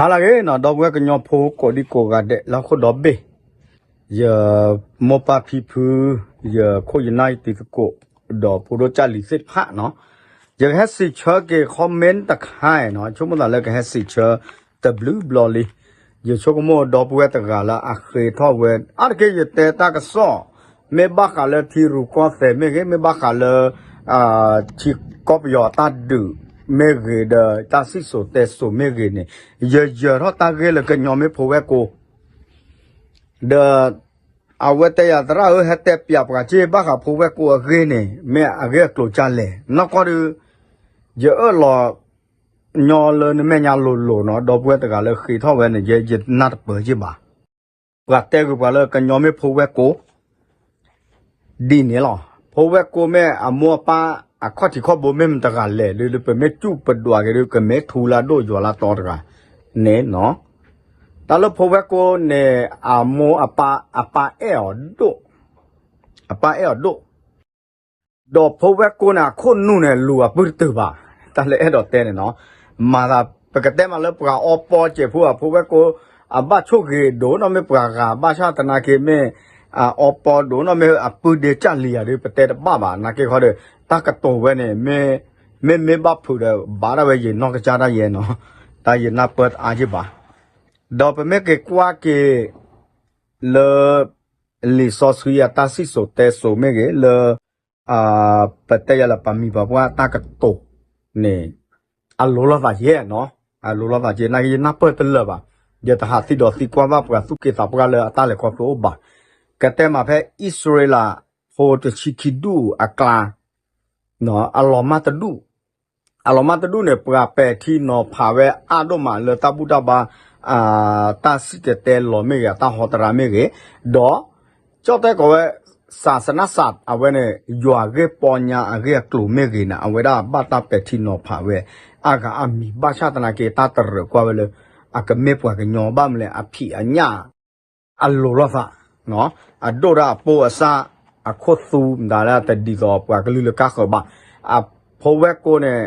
ဟါလၢအဂ့ၤနီၤ ဒီပုၢ်ဝဲၢ်ကညီဖိကိးဒံကိးဂၤဒဲးလၢဟီၣ်ခိၣ်ဒီဘ့ၣ်, ယမိၢ်ပၢ်ဖံဖု, ယခိၣ်ယနၢ်ယတံၤသကိး, ဒီးဖိဒိၣ်ကၢ်လံၤသ့ၣ်တဖၣ်နီၤ, ယကဟဲစံးဆၢက့ၤ comment တခါနီၤ, ဆိကမိၣ်သးလၢကဟဲစံးဆၢတဘျုးဘျီလံ. ယဆိကမိၣ်ဒီပုၢ်ဝဲၢ်တဂၤလၢအဃ့ထီၣ်ဝဲ အါတက့ၢ်ယတဲတၢ်ကစီၣ်, မ့ၢ်ဘၣ်ဃးလၢထံရူၢ်ကီၢ်သဲးမ့ၢ်ဂ့ၤ, မ့ၢ်ဘၣ်ဃးလၢ ထံကီၢ်ပယီၤအတၢ်ဒုးမ့ၢ်ဂ့ၤဒီး တၢ်စံၣ်စိၤတဲစိၤမ့ၢ်ဂ့ၤန့ၣ်, ယယၢၤထီၣ်တၢ်ဂ့ၢ်လၢကညီမ့ၢ်ဖိဝဲၢ်ကိ, ဒီး အဝဲတဲယၤသရၣ်ဧၢ ဟဲတဲပၠးပှၤက့ၢ် ဘၣ်ဃးဖိဝဲၢ်ကိအဂ့ၢ်န့ၣ် မ့ၢ်အဂ့ၢ်အကျိၤကၢ်လဲၣ်. နီၢ်ကီၢ်ဒုး ယအၢၣ်လီၤညီလၢနမဲာ်ညါလိၤလိၤနီၤ, ဒီပုၢ်ဝဲၢ်တဂၤလၢဃ့ထီၣ်ဝဲန့ၣ် ယ ယနၢ်တပၢၢ်က့ၢ်ဘၣ်. ပှၤတဲဂုာ်ပှၤလၢကညီမ့ၢ်ဖိဝဲၢ်ကိ ဒ်န့ၣ်လီၤ. ဖိဝဲၢ်ကိမ့ၢ်အမိၢ်အပၢ်အခီၣ်ထံးခီၣ်ဘိမ့ၢ်မတဂၤလဲၣ်, ဒ်ပမ့ၢ်စူၢ်ပဒွးက့ၤဒုး ကမ့ၢ်ထူလၢအဒိၣ်ယွၤလၢအတီတဂၤန့ၣ်နီၤ. တၢ်လၢဖိဝဲၢ်ကိန့ၣ် အမိၢ်အပၢ် အပၢ်အဲၣ်အီၤဒိၣ်, အပၢ်အဲၣ်အီၤဒိၣ် ဒီးဖိဝဲၢ်ကိန့ၣ် အခိၣ်နူာ်န့ၣ် လူၤအပုၢ်တတုၤဘၣ်. တၢ်လၢအဲၣ်ဒိးတဲန့ၣ်နီၤ, မၤသး ပကတဲမးလၢပှၤအီပီစဲးဖိ အဖိဝဲၢ်ကိ အဘၣ်ဆိၣ်ဂ့ၤဒိၣ်နီၢ်မ့ၢ်ပှၤဂၤ ဘၣ်ဆၣ်သနာ်က့မ့ၢ် အီပီဒိၣ်နီၢ်မ့ၢ်အပုၢ်ဒ့ကၢ်လံၤယၤဒီး ပတဲတဘၣ်ဘၣ်. နာ်က့ခီဒီး တၢ်ကတိၤဝဲန့ၣ် မ့မ့ၢ်ဘၣ်ဖုးဒီး ဘၣ်ဒၣ်ဝဲယနီၢ်ကစၢ်ဒၣ်ယဲနီၤ, တၢ်ယနၢ်ပၢၢ်တအါက့ၢ်ဘၣ်. ဒီးပမ့ၢ်က့ၤကွၢ်က့ၤ လၢ လံာ်စီဆှံအတၢ်စံၣ်စိၤတဲစိၤမ့ၢ်ဂ့ၤ, လၢ ပတဲယၤလၢပှၤမံၤပှၤပှၢ်တၢ်ကတိၤန့ၣ် အလိၤလိာ်သးယဲနီၤ, အလိၤလိာ်သးယဲ နာ်က့ယနၢ်ပၢၢ်တလၢာ်ဘၣ်. ယတဟးသံဒီးသံကွၢ်ဘၣ်ပှၤသူၣ်က့သးပှၢ်လၢအတၢ်လဲၤခီဖျိအိၣ်ဘၣ်. ကတဲမးဖဲအံၣ်စရ့လးဖိတဆံခံဒူၣ်အကျါ အလီၤမၢ်တဒူၣ်, အလီၤမၢ်တဒူၣ်န့ၣ် ပှၤပဲာ်ထံနီၤဖးဝဲအါဒိၣ်မးလၢတၢ်ဘူၣ်တၢ်ဘါ, တၢ်စံၣ်တဲၤတဲလီၤမ့ၢ်ဂ့ၤ, တၢ်ဟီတရါမ့ၢ်ဂ့ၤ, ဒီး ကၠီၣ်တဲၣ်ကိးဝဲ ဆၣ်သနၣ်စၣ် အဝဲန့ၣ် ယွၤဂ့ၢ်ပီညါအဂ့ၢ်အကျိၤမ့ၢ်ဂ့ၤန့ၣ် အဝဲဒၣ်ဘၣ်တၢ်ပဲာ်ထံနီၤဖးဝဲ အါဂၤအါမံၤ ဘၣ်ဆၣ်သနာ်က့ တၢ်တရၢၣ်ကွၢ်ဝဲလၢ အကမ့ၢ်ပှၤကညီဘၣ်မနုၤလဲၣ် အဖံးအညၣ် အလိၤလိာ်သး, အဒိၣ်ဒီးအပိၢ်အစၢ် အခိၣ်သူမတၤလၢတဒ်သိးပှၤကလုာ်လၢကါဃၢၤဘၣ်. အဖိဝဲၢ်ကိန့ၣ်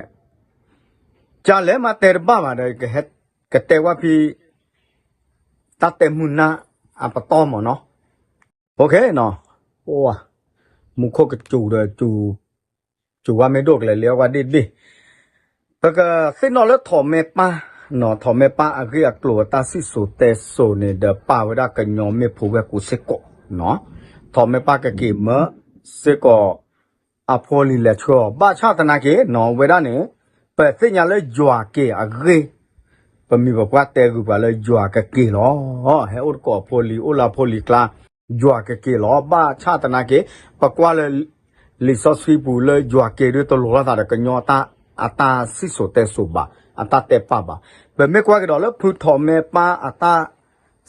ကၢ်လဲၣ်မးတဲတဘၣ်ဘၣ်ဒီး ကတဲဝဲဖဲ တၢ်တဲမုာ်နၢ်အပတီၢ်မးနီၤ. အိၣ်ခ့နီၤ, အိၣ်ဝဲ, မူခိၣ်ကစူၤဒီး စူၤဝဲမ့ၢ်ဒိၣ်ကလဲာ်လံအဝဲဒ့ၣ်ဒ့ၣ်. ပကသ့ၣ်နီၣ်လၢထိးမဲပၢ်, ထိးမဲပၢ်အဂ့ၢ်အကျိၤအတၢ်စံၣ်စိၤတဲစိၤန့ၣ်ဒီး ပာ်ဝဲဒၣ်ကညီမ့ၢ်ဖိဝဲၢ်ကိစ့ၢ်ကီး, ထိးမဲပၢ်ကက့ၤမၢစ့ၢ်ကီး အဖိလံၤလဲၤဆှၢအီၤ ဘၣ်ဆၣ်သနာ်က့နီၤ ဝဲဒၣ်န့ၣ် ပသ့ၣ်ညါလၢယွၤက့ၤအဂ့ၢ် ပမံၤပပှၢ်တဲဂုာ်ပှၤလၢယွၤကက့ၤလီၤ. ဟဲအိၣ်တကိးအဖိလံၤ အိၣ်လၢအဖိလံၤကျါ ယွၤကက့ၤလီၤ. ဘၣ်ဆၣ်သနာ်က့ ပကွၢ်လၢ လံာ်စီဆှံပူၤလၢယွၤက့ၤဒုးတလိၤလိာ်သးဒီးကညီအတၢ်စံၣ်စိၤတဲစိၤဘၣ်, အတၢ်တဲပာ်ဘၣ်. ပမ့ၢ်ကွၢ်ကဒီးလၢဖုထိးမဲပၢ်အတၢ်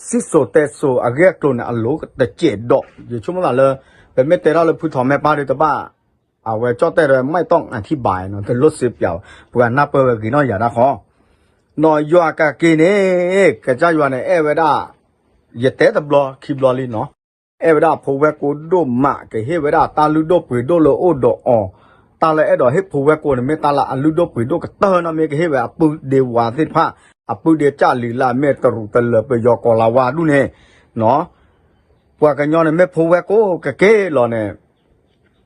စံၣ်စိၤတဲစိၤအဂ့ၢ်အကျိၤန့ၣ် အလိၤတစဲးဒီး ယဆိကမိၣ်သးလၢ ပမ့ၢ်တဲထီၣ်လၢဖုထိးမဲပၢ်ဒီးတဘၣ်, အဝဲကၠီၣ်တဲၣ်ဒီး မၢ်တီၣ်အထံဘၣ်နီၤ တလိၣ်စ့ပၠး, ပှၤနၢ်ပၢၢ်ဝဲဂ့ၤနီၣ်ယၤဒၣ်ဃီ နီၢ်ယွၤကက့ၤန့ၣ် ကစၢ်ယွၤန့ၣ်အဲၣ်ဝဲဒၣ်, ယတဲတဘျီခံဘျီလံနီၤ, အဲၣ်ဝဲဒၣ်အဖိဝဲၢ်ကိဒိၣ်မး ကဟ့ၣ်ဝဲဒၣ်တၢ်လုၢ်ဒိၣ်ပှ့ၤဒိၣ်လၢအိၣ်ဒီးအီၤ, တၢ်လၢအဲၣ်ဒိးဟ့ၣ်ဖိဝဲၢ်ကိန့ၣ် မ့ၢ်တၢ်လၢအလုၢ်ဒိၣ်ပှ့ၤဒိၣ်ကတၢၢ်နီၤ မ့ၢ်ကဟ့ၣ်ဝဲအပုၢ်ဒ့ဝၤသ့ၣ်တဖၣ်, အပုၢ်ဒ့ကၢ်လံၤလၢအမ့ၢ်တရူးတလၢၤပယီၤကီၤလၤဝါဒူၣ်န့ၣ်, ပှၤကညီန့ၣ်မ့ၢ်ဖိဝဲၢ်ကိကက့ၤလီၤန့ၣ်,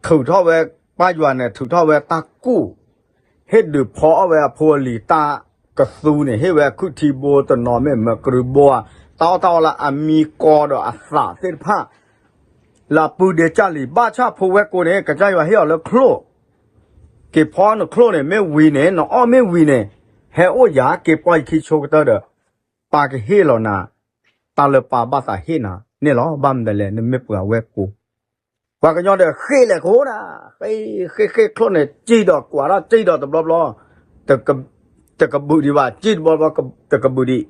ထုးထီၣ်ဝဲ, ပၢ်ယွၤန့ၣ် ထုးထီၣ်ဝဲတၢ်ကူၣ်, ဟ့ၣ်ဒုးဖီအီၣ်ဝဲအဖိအလံၤတၢ်ကသူန့ၣ် ဟ့ၣ်ဝဲအခုၣ်ထံဘိတနီၤမ့ၢ်မၢကရၢဘိဧါ, တၢ်အီၣ်တၢ်အီလၢအမံကီဒီးအသးသ့ၣ်တဖၣ် လၢအပုၢ်ဒ့ကၢ်လံၤ ဘၣ်ဆၣ်ဖိဝဲၢ်ကိန့ၣ် ကစၢ်ယွၤဟ့ၣ်အီၤလၢချိၣ်, က့ၤဖီနချိၣ်န့ၣ် မ့ၢ်ဝံၤန့ၣ် နအီၣ်မ့ၢ်ဝံၤန့ၣ်, ဟဲအိၣ်ယၤက့ၤပီၢ်ယခံဆိကတၢၢ်ဒီး, ပၢ်ကဟ့ၣ်လီၤနၤ, တၢ်လၢပၢ်ဘၣ်သးဟ့ၣ်နၤန့ၣ်လီၤ. ဘၣ်မနုၤလဲၣ် နမ့ၢ်ပှၤဝဲၢ်ကိ ပှၤကညီဒီးဃ့ၢ်လဲၤကအိၣ်ဒၣ်, ဃ့ၢ်ဃ့ၢ်ဃ့ၢ်ချိၣ်န့ၣ် စံၣ်ဒီးကွၢ်ဒၣ်စံၣ်ဒီးတဘျီဘျီ, တကဘုးဒံးဘၣ် စံၣ်တဘျီဘျီ တကဘုးဒံး,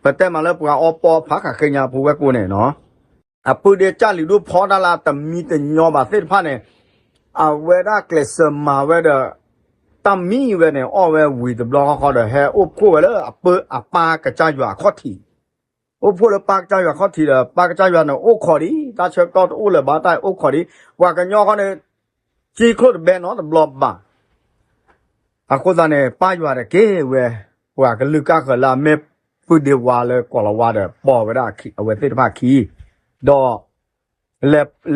ပတဲမးလၢပှၤအီပီဖးဃာ်ဃ့ညါဖိဝဲၢ်ကိန့ၣ်နီၤ, အပုၢ်ဒ့ကၢ်လံၤဒိၣ်ဖီတၢ်လၢအတမံတညီဘၣ်သ့ၣ်တဖၣ်န့ၣ်, အဝဲဒၣ်ကျဲးစၢးမၤဝဲဒီး, တၢ်မံဝဲန့ၣ် အီၣ်ဝဲဝံၤတဘျီဃီဃီဒီး ဟဲအိၣ်ဖှိၣ်ဝဲလၢအပၢ်အပၢ်ကစၢ်ယွၤအခီၣ်ထံး အိၣ်ဖှိၣ်လၢပၢ်ကစၢ်ယွၤခီၣ်ထံးဒီး ပၢ်ကစၢ်ယွၤန့ၣ်အိၣ်ခိးဒံး တၢ်ဆၢကတီၢ်တအိၣ်လၢၤဘၣ် တၢ်အိၣ်ခိးဒံး ပှၤကညီဃီန့ၣ် စံၣ်ချိၣ်တဘဲနီတဘျီဘၣ်. အဃိသတးန့ၣ် ပၢ်ယွၤတက့ၢ်ဝဲ ပှၤကလုာ်ကၢ်ဃၢၤလၢအမ့ၢ် ပုၢ်ဒ့ဝါလၢကိးလီၤဝါဒီး ပိာ်ဝဲဒၣ်အဝဲသ့ၣ်တဖၣ်အခံ, ဒီး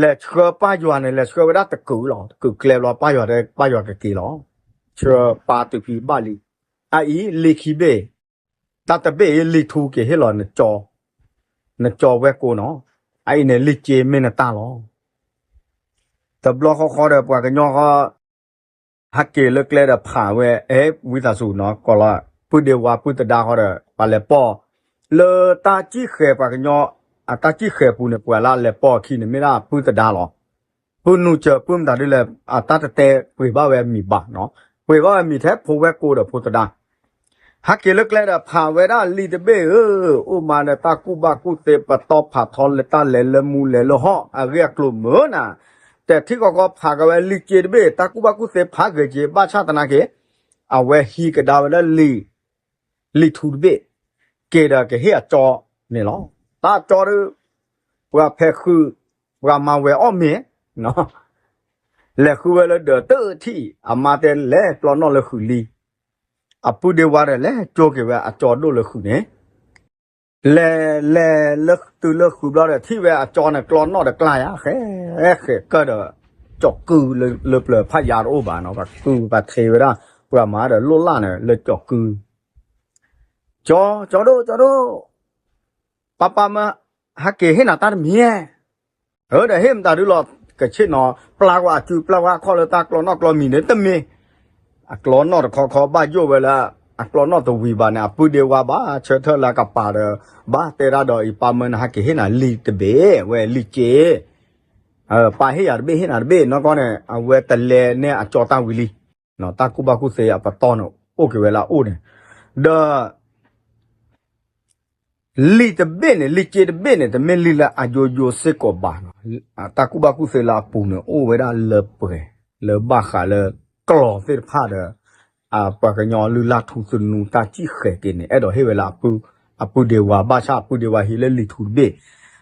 လဲၤဆှၢပၢ်ယွၤန့ၣ် လဲၤဆှၢဝဲဒၣ်တကုာ်လီၤ. တကုာ်ကျဲဘျီ ပၢ်ယွၤတဲ ပၢ်ယွၤကက့ၤလီၤ. ဆှၢပၢ်တုၤဖဲဘၣ်လံ. အအံၤ လံာ်ခံဘ့ၣ်, တၢ်တဘ့ၣ်အံၤ လံာ်ထူက့ၤဟ့ၣ်လီၤ နကၠီဝဲၢ်ကိာ်နီၤ. အအံၤန့ၣ် လံာ်က့မ့ၢ်နတၢ်လီၤ. တဘျီဃီဃီဒီး ပှၤကညီဃီ ဟဲက့ၤလၢကျဲဒီးဖးဝဲ အဲ ဝံသးစူၤနီၤ ကိးလီၤ ပုၢ်ဒ့ဝါပုၢ်သဒါဃီဒီး ပှၤလဲၤပိာ် လၢတၢ်စံၣ်ဃဲၤပှၤကညီ အတၢ်စံၣ်ဃဲၤပူၤန့ၣ် ပှၤလၢလဲၤပိာ်အခံန့ၣ် မ့ၢ်ဒၣ်ပုၢ်သဒါလီၤ. ပုၢ်နူၤစၢၤ ပုၢ်မတၤဒ်လဲၣ် အတၢ်တတဲပှ့ၤဘၣ်ဝဲမံၤဘၣ်နီၤ. ပှ့ၤဘၣ်ဝဲမံၤထဲဖိဝဲၢ်ကိာ်ဒီးဖိသဒါ ဟဲက့ၤလၢကျဲဒီးဖးဝဲဒၣ်လံာ်တဘ့ၣ်ဧၢ, အိၣ်မးဒီးတၢ်ကူၣ်ဘၣ်ကူၣ်သ့ ပတီၢ်ဖးထီလၢတၢ်လဲၤလၢမူ လဲၤလၢဟီၣ် အဂ့ၢ်အကျိၤမုာ်နၤ, တဲထံကီကီဖးက့ၤဝဲလံာ်စ့တဘ့ၣ် တၢ်ကူၣ်ဘၣ်ကူၣ်သ့ဖးဂ့ၤက့ၤ ဘၣ်ဆၣ်သနာ်က့ အဝဲဟံးကဒါဝဲဒၣ်လံာ် လံာ်ထူတဘ့ၣ် က့ၤဒီးကဟ့ၣ်အကၠီန့ၣ်လီၤ. တၢ်ကၠီဒီး ပှၤဖဲးဃုာ် ပှၤမၤဝဲၤအီၣ်မ့ၤ လဲၤဃုဝဲလၢဒၢးတထံၣ် အမါတဲလဲၤကျီနီၣ်လၢဃုာ်လံ. အပုၢ်ဒ့ဝါဒီးလဲၤကၠိက့ၤဝဲအကၠီဒိၣ်လၢဃုာ်န့ၣ် လဲၤလဲၤလၢတုၤလၢဃုာ်ဘျီဒီး ထံၣ်ဝဲအကၠီန့ၣ် ကျီနီၣ်ဒီးကျါယါ ဃဲ ဃဲကၢၢ်ဒီး ကၠီၣ်ကုလၢပျၢၤဖးယါတအိၣ်ဘၣ်နီၤ ပှၤကုပှၤထ့ဝဲဒၣ် ပှၤမၤဒီးလိၣ်လၢ်န့ၣ် လၢကၠီၣ်ကု ကၠီ ကၠီဒိၣ် ကၠီဒိၣ် ပၢ်ပၢ်မၢ ဟဲက့ၤဟ့ၣ်နၤတၢ်တမံၤဧါ အၢ ဒီးဟ့ၣ်မတၤဒုလီၤ ကဆ့ၣ်နီၤ ပျၢ်ကွၢ်အစု ပျၢ်ကွၢ်အခီၣ်လၢတၢ်ကျီနီၣ်ကျီမံၤန့ၣ် တမ့ၢ် အကျီနီၣ်တခီခီ ဘၣ်ယိၣ်ဝဲလၢ အကျီနီၣ်တဝံၤဘၣ်န့ၣ် အပုၢ်ဒ့ဝါဘၣ်ဆၢထၢၣ်လၢအကပၤဒီး ဘၣ်တဲဒၣ်ဒီးအံၤ ပၢ်မၢနဟဲက့ၤဟ့ၣ်နၤလံာ်တဘ့ၣ် ဝဲလံာ်စ့ ပၢ်ဟ့ၣ်ယၤတဘ့ၣ် ဟ့ၣ်နၤတဘ့ၣ် နီၢ်ကီၢ်န့ၣ် အဝဲတလဲန့ၢ်အကၠီတၢ်ဝံၤလံ တၢ်ကူၣ်ဘၣ်ကူၣ်သ့အပတီၢ်န့ၣ် အိၣ်က့ၤဝဲလၢအအိၣ်န့ၣ် ဒီး လံာ်တဘ့ၣ်န့ၣ် လံာ်စ့တဘ့ၣ်န့ၣ် တမ့ၢ်လံာ်လၢအယိယိစ့ၢ်ကီးဘၣ်နီၤ တၢ်ကူၣ်ဘၣ်ကူၣ်သ့လၢအပူၤန့ၣ် အိၣ်ဝဲဒၣ်လၢပှဲၤ လၢဘၣ်ဃးလၢ ကျီသ့ၣ်တဖၣ်ဒီး ပှၤကညီလုၢ်လၢ်ထူသနူတၢ်စံၣ်ဃဲၤက့ၤန့ၣ် အဲၣ်ဒိးဟ့ၣ်ဝဲလၢအပုၢ်ဒ့ဝါ ဘၣ်ဆၣ်အပုၢ်ဒ့ဝါဟံးလၢလံာ်ထူတဘ့ၣ်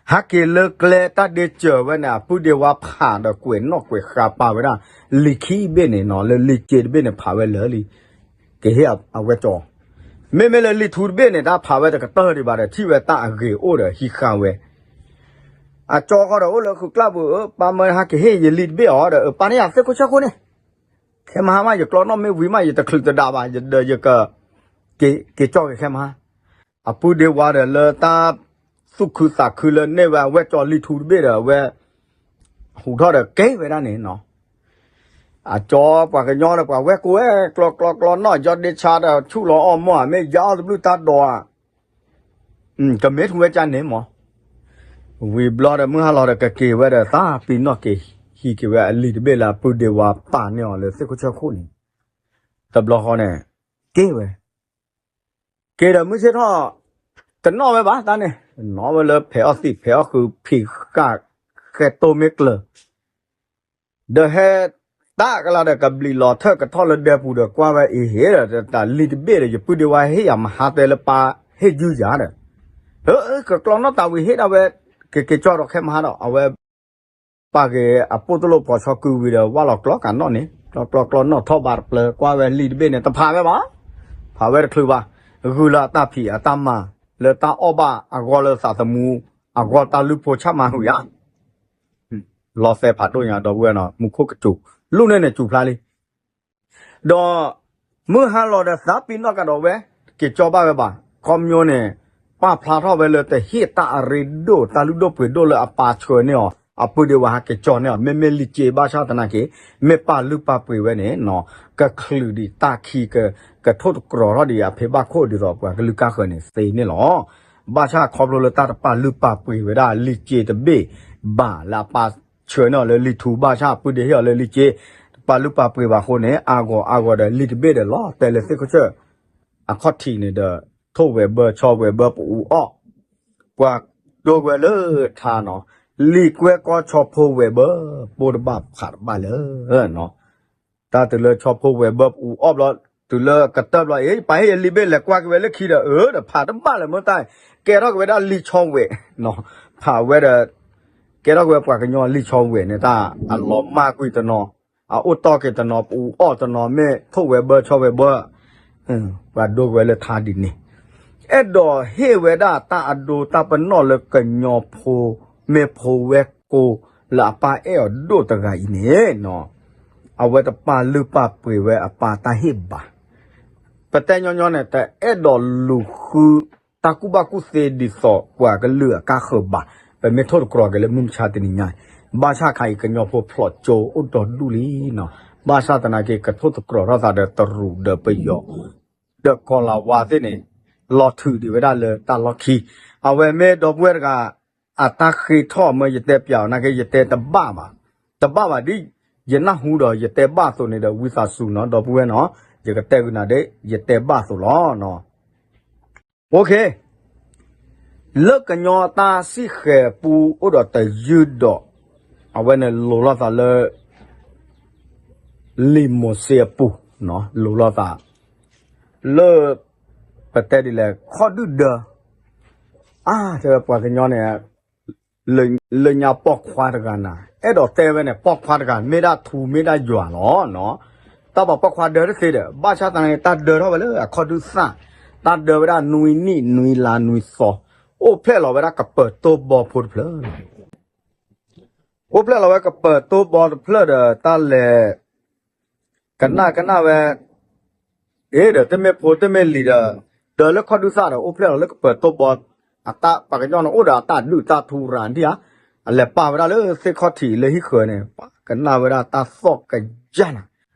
ဟဲက့ၤလၢကျဲတၢ်ဒ့စၢၤဝဲန့ၣ် အပုၢ်ဒ့ဝါဖးဒီးကွဲးနီၣ်ကွဲးဃါပာ်ဝဲဒၣ် လံာ်ခံဘ့ၣ်န့ၣ်နီၤ လၢလံာ်စ့တဘ့ၣ်န့ၣ် ဖးဝဲလၢာ်လံ ကဟ့ၣ်အဝဲကၠီ မ့မ့ၢ်လၢလံာ်ထူတဘ့ၣ်န့ၣ် တၢ်ဖးဝဲတကတၢၢ်ဒံးဘၣ်ဒီး ထံၣ်ဝဲတၢ်အဂ့ၤအိၣ်ဒီးဟံးဃာ်ဝဲ အကၠီဃီဒီးအိၣ်လၢဃုာ်ကျၢ်ပူၤ အၢ ပၢ်မၢဟဲက့ၤဟ့ၣ်ယလံာ်တဘ့ၣ်အီၤဒီး အၢ ပၢ်န့ၣ်ယသ့ၣ်ခိၣ်ဆၢခိၣ်န့ၣ် ခဲမဟါမး ယကျီနီၣ်မ့ၢ်ဝံၤမး ယတချုးတဒါဘၣ် ဒီးယက က့ၤကၠီက့ၤခဲမဟါ အပုၢ်ဒ့ဝါဒီးလၢတၢ် သူၣ်ခုသးခုလၢန့ၢ်ဝဲအဝဲကၠီလံာ်ထူတဘ့ၣ်ဒီး အဝဲ ဟူးထီၣ်ဒီးကဲဝဲဒၣ်န့ၣ်နီၤ အကၠီပှၤကညီဒီးပှၤဝဲၢ်ကိးဝဲ ကျီကျီကျီနီၣ် ယီဒ့ဆါဒီးဆူၣ်လီၤအီၣ်မီၢ် မ့ၢ်ယါအီၣ်တဘျုးတၢ်ဒိးဧါ ကမ့ၢ်ထူဝဲကၠါန့ၣ်မး ဝံၤဘျီဒီးမုၢ်ဟါလီၤဒီးကက့ၤဝဲဒီး သးပ့ၤနီၣ်က့ၤ ဟံးက့ၤဝဲအလံာ်တဘ့ၣ်လၢအပုၢ်ဒ့ဝါပာ်န့ၢ်အီၤလၢသ့ၣ်ခိၣ်ဆၢခိၣ်န့ၣ် တဘျီဃီန့ၣ် က့ၤဝဲ က့ၤဒီးမုၢ်ဆ့ၣ်ထီၣ် တနီၣ်ဝဲဘၣ်တၢ်န့ၣ် နီၣ်ဝဲလၢဖဲးအီၣ်သံးဖဲးအီၣ်ဃုာ် ဖံးဃာ် ဃဲတိၢ်မ့ၢ်ကျၢၤ ဒီးဟဲ တၢ်ကလါဒီးကဘျံးလီၤထၢၣ်ကထီၣ်လၢဒဲပူၤဒီးကွၢ်ဝဲအံၤဟ့ၣ်ဒီး တၢ်လံာ်တဘ့ၣ်ဒီး ယပုၢ်ဒ့ဝါဟ့ၣ်ယၤမဟါတဲလၢပၢ်ဟ့ၣ်ယုၢ်ယၤဒီး ကကျီနီၣ်တၢ်ဝံၤဟ့ၣ်ဒၣ်ဝဲ ကက့ၤကၠီဒီးခဲမဟါဒီး အဝဲ ပာ်က့ၤအပိၢ်တလိၣ်ဖီဆီကုဝံၤဒီး ဝၢ်လီၤကျီကးနီၣ်န့ၣ် ကျီကျီကျီနီၣ်ထီၣ်ဘးတပျၢၤ ကွၢ်ဝဲလံာ်တဘ့ၣ်န့ၣ် တဖးဝဲဘၣ် ဖးဝဲတချုးဘၣ် ဂုာ်လၢအတၢ်ဖံးအတၢ်မၤ လၢတၢ်အီၣ်ဘၣ်အဂီၢ်လၢသးသမူ အဂီၢ်တၢ်လုၢ်ဖိဆၣ်မၤဟုာ်ယါ လီၤသဲဖးဒိၣ်ညါဒီပုၢ်ဝဲၢ်နီၤ မူခိၣ်ကစူၤ လူၢ်န့ၣ်န့ၣ်စူၤဖျါလံ ဒီး မုၢ်ဟါလီၤဒီးသးပ့ၤနီၣ်ကဒီးဝဲ က့ၤကၠီဘၣ်ဝဲဘၣ် ခီပညီန့ၣ် ပာ်ဖျါထီၣ်ဝဲလၢတဟ့ၣ်တၢ်အရ့ဒိၣ် တၢ်လုၢ်ဒိၣ်ပှ့ၤဒိၣ်လၢအပၢ်ဆှၢန့ၢ်အီၤ အပုၢ်ဒ့ဝါဟဲက့ၤကၠီန့ၢ်အီၤ မ့မ့ၢ်လံာ်စ့ဘၣ်ဆၣ်သနာ်က့ မ့ၢ်ပာ်လုၢ်ပာ်ပှ့ၤဝဲန့ၣ် ကချုးဒံးတၢ်ခံ ကထိၣ်တကြီၤထီၣ်ဒံးအဖံဘၣ်ခိၣ်ဒ်သိးပှၤကလုာ်ကါဃၢၤန့ၣ်သ့န့ၣ်လီၤ. ဘၣ်ဆၣ်ခီဖျိလၢတၢ်တပာ်လုၢ်ပာ်ပှ့ၤဝဲဒၣ်လံာ်စ့တဘ့ၣ်ဘၣ်လၢအပၢ်ဆှၢန့ၢ်အီၤလၢလံာ်ထူဘၣ်ဆၣ် အပုၢ်ဒ့ဟ့ၣ်အီၤလၢလံာ်စ့ တပာ်လုၢ်ပာ်ပှ့ၤဘၣ်အဃိန့ၣ် အါဂီၤအါဂီၤဒီးလံာ်တဘ့ၣ်ဒီးလီၤတဲာ်လၢသ့ၣ်ခိၣ်ဆၢၣ် အခီၣ်ထံးန့ၣ်ဒီး ထိၣ်ဝဲၤဘၢဆီဝဲၤဘၢပအူအီၣ် ပှၤဒိဝဲလၢထါနီၤ လံာ်ကွဲကီဆီဖိဝဲၤဘၢ ပိၢ်တဘၣ်ဖးတဘၣ်လၢ တၢ်တုၤလၢဆီဖိဝဲၤဘၢပအူအီၣ်ဘျီ တုၤလၢကတၢၢ်ဘျီအံၤ ပာ်ဟ့ၣ်ယလံာ်ဘ့ၣ်လဲၤကွၢ်က့ၤဝဲလၢခံဒီး အၢ ဒီးဖးတဘၣ်လၢၤမ့ၢ်တၢ် ကဲထီၣ်က့ၤဝဲဒၣ်လံာ်ဆီဝဲၤ ဖးဝဲဒီး ကဲထီၣ်က့ၤဝဲပှၤကညီလံာ်ဆီဝဲၤန့ၣ် တၢ်အလီၤမၢ်ကွံာ်တနီၤ အအိၣ်တီၢ်က့ၤတနီၤ ပအူအီၣ်တနီၤ မ့ၢ်ထိၣ်ဝဲၤဘၢဆီဝဲၤဘၢ ပှၤဒိဝဲလၢထါဒ်န့ၣ် အဲၣ်ဒိးဟ့ၣ်ဝဲဒၣ်တၢ်အဒိတၢ်ပနီၣ်လၢကညီဖိ မ့ၢ်ဖိဝဲၢ်ကိလၢအပၢ်အဲၣ်အီၤဒိၣ်တဂၤအံၤန့ၣ်နီၤ, အဝဲတပာ်လုၢ်ပာ်ပှ့ၤဝဲအပၢ်တၢ်ဟ့ၣ်ဘၣ်. ပတဲညီညီန့ၣ် တအဲၣ်ဒိးလူၤဃုတၢ်ကူၣ်ဘၣ်ကူၣ်သ့ဒ်သိးပှၤကလုာ်အကါဃၢၤဘၣ်. ပမ့ၢ်ထိၣ်သတြီၤက့ၤလၢမုၢ်မဆါတနံၤညါ, ဘၣ်ဆၣ်ခါအံၤကညီဖိဖျိးကၠိအိၣ်ဒီးဒူၣ်လံနီၤ, ဘၣ်ဆၣ်သနာ်က့ ကထိၣ်သတြီၤထီၣ်သးဒီးတရူးဒီးပယီၤ ဒီးကီၤလၤဝါသ့ၣ်န့ၣ် လီၤထုးဒံးဝဲဒၣ်လၢတၢ်လီၢ်ခံ, အဝဲမ့ၢ်ဒီပုၢ်ဝဲၢ်တဂၤ အတၢ်ဃ့ထီၣ်မၢယတဲပၠးအီၤနာ်က့ ယတဲတဘၣ်ဘၣ်, တဘၣ်ဘၣ်ဒ် ယနၢ်ဟူဒီးယတဲဘၣ်အသိးန့ၣ်ဒီး ဝံသးစူၤနီၤ ဒီပုၢ်ဝဲၢ်နီၤ, ယကတဲဂုာ်နၤဒ် ယတဲဘၣ်အသိးလီၤ. OK, လၢကညီတၢ်စံၣ်ဃဲၤပူအိၣ်ဒီးတယုၢ်ဒီး အဝဲန့ၣ်လိၤလိာ်သးလၢ လံာ်မိၤၡ့အပူၤ, လိၤလိာ်သး လၢ ပတဲဒ်လဲၣ် ခီၣ်ဒုၣ်ဒၢ, အါ တဲဝဲပှၤကညီန့ၣ် လၢညါပိာ်ခွါတဂၤနၤ အဲၣ်ဒိးတဲဝဲန့ၣ် ပိာ်ခွါတဂၤ မ့ၢ်ဒၣ်ထူမ့ၢ်ဒၣ်ယွၤလီၤနီၤ, တၢ်ပှၤပိာ်ခွါဒၢတသ့ဒီး ဘၣ်ဆၣ်သနာ်က့ တၢ်ဒၢထီၣ်ဝဲလၢအခီၣ်ဒုၣ်သၣ်, တၢ်ဒၢဝဲဒၣ်နွံနံၣ်နွံလါနွံသီ, အိၣ်ဖျဲၣ်လီၤဝဲဒၣ်ကပၢၤတိၢ်ဘီဖိတဖျၢၣ် အိၣ်ဖျဲၣ်လီၤဝဲကပၢၤတိၢ်ဘီတဖျၢၣ်ဒီး တၢ်လဲၤ ကနၣ်ကနၣ်ဝဲ အ့ဒီး တမ့ၢ်ဖိတမ့ၢ်လံၤဒီး ဒၢလၢခီၣ်ဒုၣ်သၣ်ဒီး အိၣ်ဖျဲၣ်လီၤလၢကပၢၤတိၢ်ဘီ, အတၢ်ပှၤကညီန့ၣ် အိၣ်ဒီးအတၢ်ဒုၣ်တၢ်ထူရၤဒံၣ်ဧါ, အလဲၤပာ်ဝဲဒၣ်လၢသ့ၣ်ခီၣ်ထံးလၢဟံၣ်ဃၢၤန့ၣ် ပှၤကနၣ်ဝဲဒၣ်တၢ်သီၣ်ကယၢ်နၤ,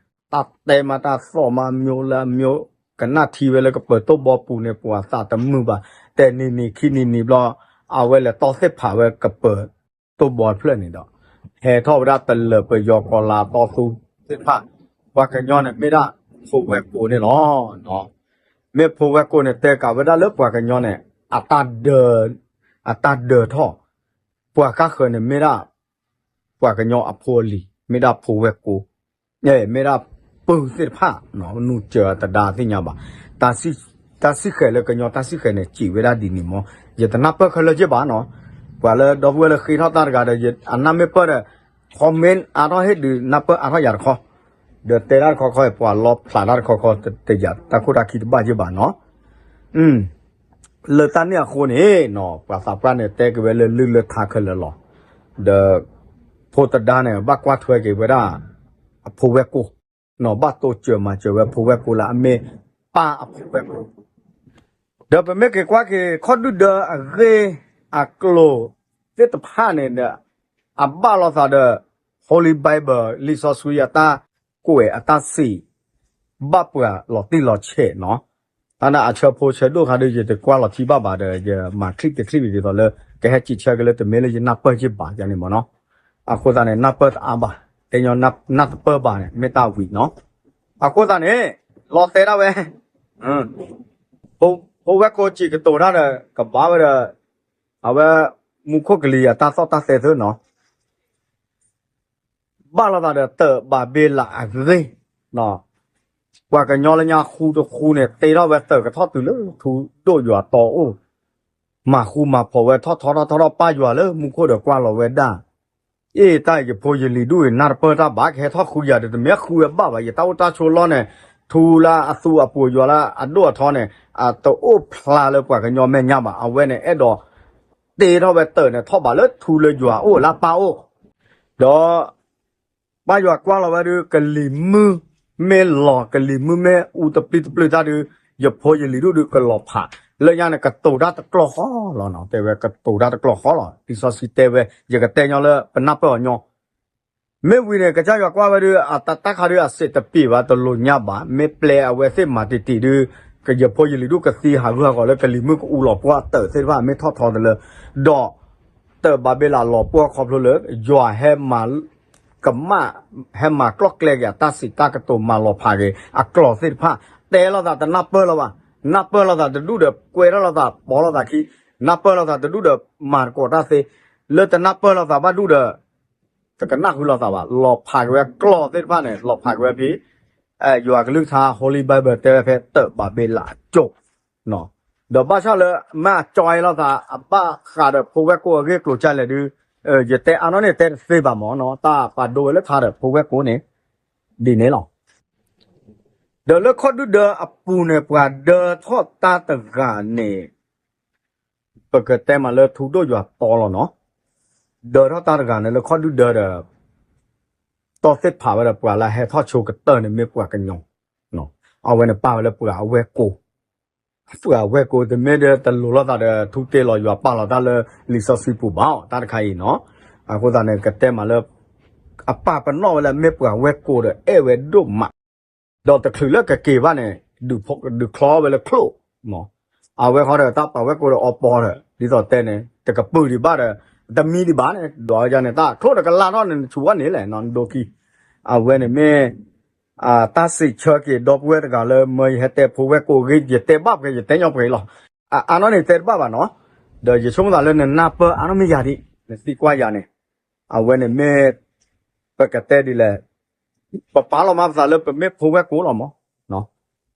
တၢ်တဲမးတၢ်သီၣ်မး မျိုးလၢမျိုး, ကနၣ်ထံဝဲလၢကပၢၤတိၢ်ဘီပူၤန့ၣ် ပှၤသးတမုာ်ဘၣ်, တဲနံၤနံၤခံနံၤနံၤဘျီ, အဝဲလဲၤတီသ့ၣ်ဖးဝဲကပၢၤတိၢ်ဘီတဖျၢၣ်န့ၣ်ဒီး ဟဲထီၣ်ဝဲဒၣ်တလၢၤပယီၤကီၤလၤတီသူသ့ၣ်တဖၣ်, ပှၤကညီန့ၣ် မ့ၢ်ဒၣ်ဖိဝဲၢ်ကိန့ၣ်လီၤ. မ့ၢ်ဖိဝဲၢ်ကိန့ၣ် တဲကးဝဲဒၣ်လၢပှၤကညီန့ၣ် အတၢ်ဒၢ အတၢ်ဒၢထီၣ်, ပှၤကါဃၢၤန့ၣ် မ့ၢ်ဒၣ် ပှၤကညီအဖိအလံၤ မ့ၢ်ဒၣ်ဖိဝဲၢ်ကိ, မ့ၢ်ဒၣ်ပုၢ်သ့ၣ်တဖၣ်, နုာ်စၢၤတဒါသ့ၣ်ညါဘၣ်, တၢ်စံၣ်ဃဲၤလၢကညီတၢ်စံၣ်ဃဲၤန့ၣ် စံးဝဲဒၣ်ဒ်န့ၣ်မး, ယတနၢ်ပၢၢ်ခဲလၢာ်က့ဘၣ်နီၤ, ပှၤလၢဒီပုၢ်ဝဲၢ်လၢဃ့ထီၣ်တၢ်တဂၤဒီး အနၢ်မ့ၢ်ပၢၢ်ဒီး comment အါထီၣ်ဟ့ၣ်ဒုးနၢ်ပၢၢ်အါထီၣ်ယၤတခီ, ဒီးတဲတၢ်တခီခီ ပှၤလီဖျးတၢ်တခီခီ တယၤတၢ်ခိၣ်တၢ်ခံတဘၣ်က့ဘၣ်နီၤ လၢတၢ်န့ၣ်အဃိန့ၣ်နီၤ ပှၤသးပှၢ်န့ၣ် တဲက့ၤဝဲလၢလုၢ်လၢထါခဲလၢာ်လီၤ. ဒီး ဖိတဒါန့ၣ် ဘၣ်ကွၢ်ထွဲက့ၤဝဲဒၣ် အဖိဝဲၢ်ကိၢ်, ဘၣ်တိစၢၤမၤစၢၤဝဲဖိဝဲၢ်ကိၢ်လၢအမ့ၢ်ပၢ်အဖိဝဲၢ်ကိၢ်, ဒီးပမ့ၢ်က့ၤကွၢ်က့ၤ ခီၣ်ဒုၣ်ဒၢအဂ့ၢ်အကျိၤ သ့ၣ်တဖၣ်န့ၣ်ဒီး အဘၣ်လိာ်သးဒီး Holy Bible လံာ်စီဆှံအတၢ်ကွဲးအတၢ်စံး ဘၣ်ပှၤလီၤတံၢ်လီၤဆဲးနီၤ, တၢ်န့ၣ်အဆၢဖိဆၢဒိၣ်ခါဒီး ယတကွၢ်လီၤထံဘၣ်ဘၣ်ဒီး ယမၤချံတချံဒ်သိးလၢ ကဟဲစံးဆၢက့ၤလၢတမ့ၢ်လၢယနၢ်ပၢၢ်က့ဘၣ်ယၤန့ၣ်မ့ၢ်နီၤ, အဃိသတးန့ၣ် နၢ်ပၢၢ်တအါဘၣ်, တဲညီနၢ်တပၢၢ်ဘၣ်န့ၣ် မ့ၢ်တၢ်ဝံၤနီၤ, အဃိသတးန့ၣ် လီၤတဲာ်ဒၣ်ဝဲ ဖိဝဲၢ်ကိၢ်စံးကတိၤတၢ်ဒီး ကဘၣ်ဝဲဒီး အဝဲ မူခိၣ်ကလံၤအတၢ်သီၣ်တၢ်သဲသ့နီၤ, ဘၣ်လိာ်သးဒီးတၢးဘၤဘ့လးအဂ့ၢ်, ပှၤကညီလၢညါဃူတဃူန့ၣ် တ့ထီၣ်ဝဲတၢးကထီၣ်တုၤလၢထူဒိၣ်ယွၤတီအိၣ်, မၤဃူမၤဖိးဝဲထီၣ်ထီထီၣ်ထီထီၣ်ပၢ်ယွၤလၢမူခိၣ်ဒီးကွၢ်လီၤဝဲဒၣ် အ့ၣ် တၢ်အံၤယဖိယလံၤဒူၣ်အံၤ နၢ်တပၢၢ်တၢ်ဘၣ် ကဟဲထီၣ်ဃုယၤဒီး တမ့ၢ်ဃုဝဲဘၣ်ဘၣ် ယတၢ်အိၣ်တၢ်ဆိးလီၢ်န့ၣ် ထူလၢအသူအပူၤယွၤလၢအဒိၣ်အထီန့ၣ် အတအိၣ်ဖျါလၢပှၤကညီမဲာ်ညါဘၣ် အဝဲန့ၣ်အဲၣ်ဒိး တ့ထီၣ်ဝဲတၢးန့ၣ် ထီၣ်ဘးလၢထူလၢယွၤအိၣ်လၢပၢ်အိၣ်, ဒီး ပၢ်ယွၤကွၢ်လီၤဝဲဒုး ကလံၤမုၢ်မ့ၢ်လီၤ ကလံၤမုၢ်မ့ၢ်အူတပျံၤတပျုာ်တၢ်ဒုး ယဖိယလံၤဒူၣ်ဒုးကလီၤဖး, လၢညါန့ၣ် ကတိၤတၢ်တကျိာ်ဃီလီၤ, တဲဝဲကတိၤတၢ်တကျိာ်ဃီလီၤ, လံာ်စီဆှံတဲဝဲ ယကတဲညီလၢပနၢ်ပၢၢ်အီၤညီ မ့ၢ်ဝံၤန့ၣ် ကစၢ်ယွၤကွၢ်ဝဲဒုး အတၢ်ခါဒုး အစံးတပျံၤဘၣ် တလိာ်ညါဘၣ်, မ့ၢ်ပျဲအဝဲသ့ၣ်မၤတံၢ်တံၢ်ဒုး ကယဖိယလံၤဒူၣ်ကသံဟးဂူာ်ဟးဂီၤလၢကလံၤမုၢ်ကအူလီၤပှီၢ်အတၢးသ့ၣ်တဖၣ် မ့ၢ်ထီၣ်ထီတလၢ, ဒီး တၢးဘၤဘ့လးလီၤပှီၢ်ခီဖျိလၢ ယွၤဟဲမၤ ကမၣ် ဟဲမၤကျီၢ်ကျဲက့ၤအတၢ်စံးတၢ်ကတိၤမၤလီၤဖးက့ၤ အကျိာ်သ့ၣ်တဖၣ်, တဲလိာ်သးတနၢ်ပၢၢ်လၢၤဘၣ်, နၢ်ပၢၢ်လိာ်သးတဒူၣ်ဒီး ကွဲးထီၣ်လိာ်သး ပိာ်လိာ်သးခံ, နၢ်ပၢၢ်လိာ်သးတဒူၣ်ဒီး မၤတကိးတၢ်သ့, လၢတနၢ်ပၢၢ်လိာ်သးဘၣ်ဒူၣ်ဒီး တကနၣ်ဃုလိာ်သးဘၣ်, လီၤဖးက့ၤဝဲကျိာ်သ့ၣ်တဖၣ်န့ၣ် လီၤဖးက့ၤဝဲဖဲ ယွၤကလုၢ်ကထါ Holy Bible တဲဝဲဖဲတၢးဘၤဘ့လးအကၠိၣ်, ဒီးဘၣ်ဆၣ်လၢ မ့ၢ်အကၠီအံၤလိာ်သး အဘၣ်ဃးဒီးဖိဝဲၢ်ကိၢ်အဂ့ၢ်ကျိၤကလဲၣ်ဒုး, ယတဲအါနီၢ်န့ၣ်တဲတသ့ဘၣ်မ့ၢ်နီၤ, တၢ်ပာ်ဒိဝဲလၢထါဒီးဖိဝဲၢ်ကိၢ်န့ၣ် ဒ်န့ၣ်လီၤ. ဒီးလၢခီၣ်ဒုၣ်ဒၢအပူၤန့ၣ် ပှၤဒၢထီၣ်တၢ်တဂၤန့ၣ် ပကတဲမးလၢထူဒိၣ်ယွၤတီလီၤနီၤ. ဒၢထီၣ်တၢ်တဂၤန့ၣ် လၢခီၣ်ဒုၣ်ဒၢဒီး တီသ့ၣ်ဖးဝဲဒီး ပှၤလၢဟဲထီၣ်ဆိကတၢၢ်န့ၣ်မ့ၢ်ပှၤကညီ, အဝဲန့ၣ်ပာ်ဝဲလၢပှၤအဝဲၢ်ကိာ်, ပှၤအဝဲၢ်ကိာ်တမ့ၢ်ဒီးတလိၤလိာ်သးဒီး ထူတ့ၢ်လီၤယွၤပာ်လီၤတၢ်လၢလံာ်စီဆှံပူၤဘၣ်အီၤ တၢ်တခါအံၤနီၤ. အဃိသတးန့ၣ် ကတဲမးလၢ အပာ်ပနီၣ်ဝဲလၢမ့ၢ်ပှၤဝဲၢ်ကိာ်ဒီးအဲၣ်ဝဲဒိၣ်မး ဒီးတချုးလၢကက့ၤဘၣ်န့ၣ် ဒုးချီဝဲလၢချိၣ်, အဝဲဃီဒီးတၢ်ပာ်ဝဲၢ်ကိာ်ဒီးအီပီဒီး ဒ်သိးတဲန့ၣ် တကပုာ်ဒံးဘၣ်ဒီး တမံဒံးဘၣ်န့ၣ် ဒွးဝဲဒၣ်န့ၣ် တၢ်ချိၣ်ဒီးကလၢ်ထီၣ်န့ၣ် နဆူးဝဲန့ၣ်လဲၣ်နီၤ ဒိခံ, အဝဲန့ၣ်မ့ၢ် တၢ်စံးဆၢက့ၤဒီပုၢ်ဝဲၢ်တဂၤလၢ မၢယဟဲတဲဖိဝဲၢ်ကိာ်အဂ့ၢ် ယတဲဘၣ်ပှဲၤ ယတဲညီပှဲၤလီၤ. အါနီၢ်န့ၣ်တဲတဘၣ်ဘၣ်နီၤ, ဒီးယဆိကမိၣ်သးလၢနနၢ်ပၢၢ်အါနီၢ်မ့ၢ်ယၤဒံး နသံကွၢ်ယၤန့ၣ်, အဝဲန့ၣ်မ့ၢ် ပကတဲဒ်လဲၣ်, ပပာ်လီၤမၢ်ပသးလၢပမ့ၢ်ဖိဝဲၢ်ကိာ်လီၤမး,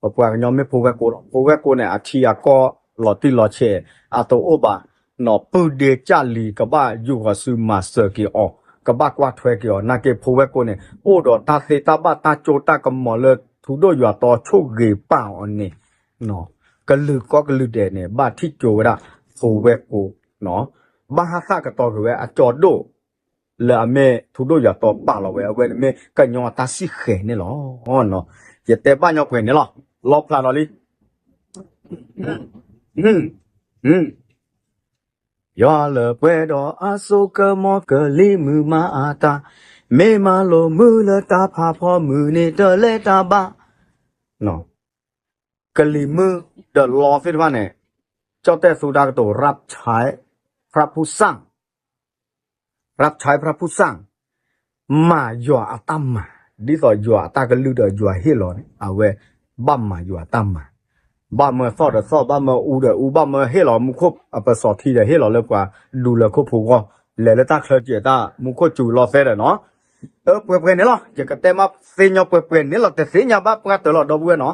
ပပှၤကညီမ့ၢ်ဖိဝဲၢ်ကိာ်လီၤ. ဖိဝဲၢ်ကိာ်န့ၣ် အထံအကီၢ်လီၤတံၢ်လီၤဆဲး အတအိၣ်ဘၣ်, နီၢ်ပုၢ်ဒ့ကၢ်လံၤ ကဘၣ်ယူာ်ဃီၤဆူမၤစၢၤက့ၤအီၤ, ကဘၣ်ကွၢ်ထွဲက့ၤအီၤ, နာ်က့ဖိဝဲၢ်ကိာ်န့ၣ် အိၣ်ဒီးတၢ်သ့တၢ်ဘၣ်တၢ်ကၠိတၢ်ကမီၤလၢထူဒိၣ်ယွၤတီဆိၣ်ဂ့ၤပာ်အီၤန့ၣ် ကလုာ်ကိးကလုာ်ဒဲးန့ၣ် ဘၣ်ထံၣ်ကၠိဝဲဒၣ်ဖိဝဲၢ်ကိာ်, ဘၣ်ဟးသၣ်ကတီၤက့ၤဝဲအကၠီဒိၣ် လၢအမ့ၢ်ထူဒိၣ်ယွၤတီပာ်လီၤဝဲ အဝဲန့ၣ်မ့ၢ်ကညီအတၢ်စံၣ်ဃဲၤန့ၣ်လီၤ. ယတဲဘၣ်ညီပှဲၤန့ၣ်လီၤ. လီဖျးဒီးလံ ယွၤလၢပှဲၤဒီးအစိကမီၤကလံၤမုၢ်မၤအတၢ်, မ့ၢ်မၤလိာ်မုၢ်လၢတၢ်ဖးဖီမုၢ်န့ၣ် တလဲၤတၢ်ဘၣ်. ကလံၤမုၢ်ဒီးလီသ့ၣ်တဖၣ်န့ၣ် ကၠီၣ်တဲၣ်သူတၢ်ကတိၤ ရၢ်ဆဲး พระผู้สร้าง ရၢ်ဆဲး พระผู้สร้าง မၤယွၤအတၢ်မၤ, ဒ်သိးယွၤအတၢ်ကလုၢ်ဒီးယွၤဟ့ၣ်လီၤန့ၣ် အဝဲဘၣ်မၤယွၤအတၢ်မၤ, ဘၣ်မၢသီၣ်ဒီးသီၣ်, ဘၣ်မၢအူဒီးအူ, ဘၣ်မၢဟ့ၣ်လီၤမူခိၣ်အပစီၤထံဒီးဟ့ၣ်လီၤလၢပှၤဒူလၢခိၣ်ဖိဂီၢ်, လဲၤလၢတၢ်ချၢကဲၤတၢ် မူခိၣ်စူၤလီၤသဲဒီးနီၤ, အၢ ပှဲၤပှဲၤန့ၣ်လီၤ. ယကတဲမးသ့ညီပှဲၤပှဲၤန့ၣ်လီၤ, တသ့ၣ်ညါဘၣ်ပှၢ်တၢၢ်လီၤ ဒီပုၢ်ဝဲၢ်နီၤ.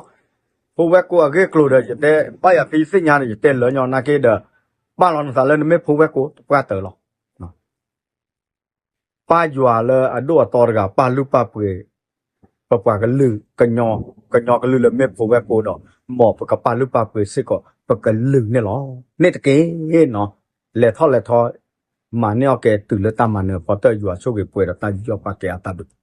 ဖိဝဲၢ်ကိာ်အဂ့ၢ်အကျိၤဒီး ယတဲဘၣ်ယၤသ့သ့ၣ်ညါန့ၣ် ယတဲလၢညီနာ်က့ဒီး ပာ်လီၤနသးလၢနမ့ၢ်ဖိဝဲၢ်ကိာ်တပှၢ်တၢၢ်လီၤ. ပၢ်ယွၤလၢအဒိၣ်အသီတဂၤ ပာ်လုၢ်ပာ်ပှ့ၤ ပပှၤကလုာ် ကညီကလုာ်လၢမ့ၢ်ဖိဝဲၢ်ကိာ်ဒီး မ်ပကပာ်လုၢ်ပာ်ပှ့ၤစ့ၢ်ကီးပကလုာ်န့ၣ်လီၤ. န့ၣ်တက့ၢ်နီၤ, လဲၤထီၣ်လဲၤထီ မၤန့ၢ်အီၣ်ကဲၤတုၤလၢတၢ်မၤနၢၤ ပီၤတၢၢ်ယွၤဆိၣ်ဂ့ၤပှဲၤဒီးတၢ်ယူးယီၣ်ပာ်ကဲအတၢ်ဘျုး